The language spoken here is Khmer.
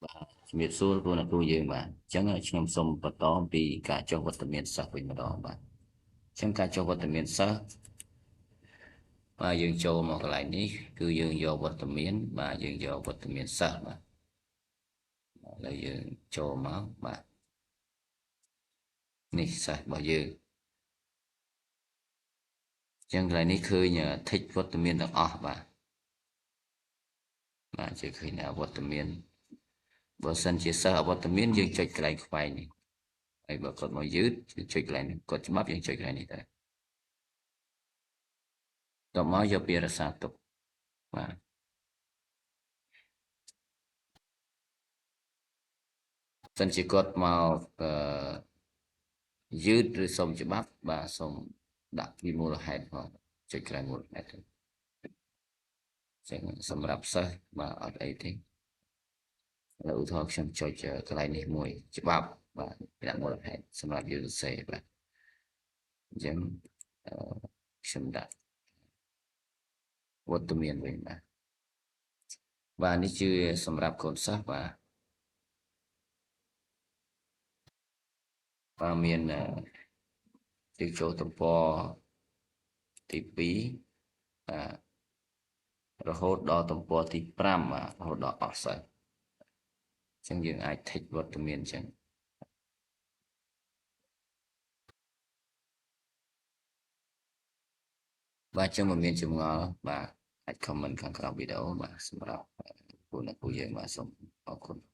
ជំរាបសួរគ្រូអ្នកគ្រូយើងបាទអញ្ចឹងខ្ញុំសូមបន្តអំពីការចុះវត្តមានសិស្សវិញម្ដងបាទអញ្ចឹងការចុះវត្តមានសិស្សបាទយើងចូលមកកន្លែងនេះគឺយើងយកវត្តមានបាទយើងយកវត្តមានសិស្សបាទឥឡូវយើងចូលមកបាទនេះសិស្សរបស់យើងអញ្ចឹងកន្លែងនេះឃើញ tick វត្តមានទាំងអស់បាទបាទជាឃើញថាវត្តមានបើសិនជាសិស្សអវត្តមានយើងចុចកន្លែងខ្វែងនេះហើយបើគាត់មកយឺតយើងចុចកន្លែងនេះគាត់ច្បាប់យើងចុចកន្លែងនេះដែរតមកយកពីរក្សាទុកបាទសិនជាគាត់មកអឺយឺតឬសុំច្បាប់បាទសូមដាក់ពីមូលហេតុផងចុចក្រែមូលហេតុចឹងសម្រាប់សិស្សបាទអត់អីទេឥឡូវឧទាហរណ៍ខ្ញុំចុចកន្លែងនេះមួយច្បាប់បាទដាក់មូលហេតុសម្រាប់យើងសរសេរបាទអញ្ចឹងខ្ញុំដាក់វត្តមានវិញបាទបាទនេះជាសម្រាប់កូនសិស្សបាទបាទមានយើងចូលទំព័រទី2បាទរហូតដល់ទំព័រទី5បាទរហូតដល់អស់សិស្សអញ្ចឹងយើងអាច tick វត្តមានអញ្ចឹងបាទអញ្ចឹងមិនមានចម្ងល់បាទអាច comment ខាងក្រោមវីដេអូបាទសម្រាប់ពួកអ្នកពូយើងបាទសូមអរគុណ។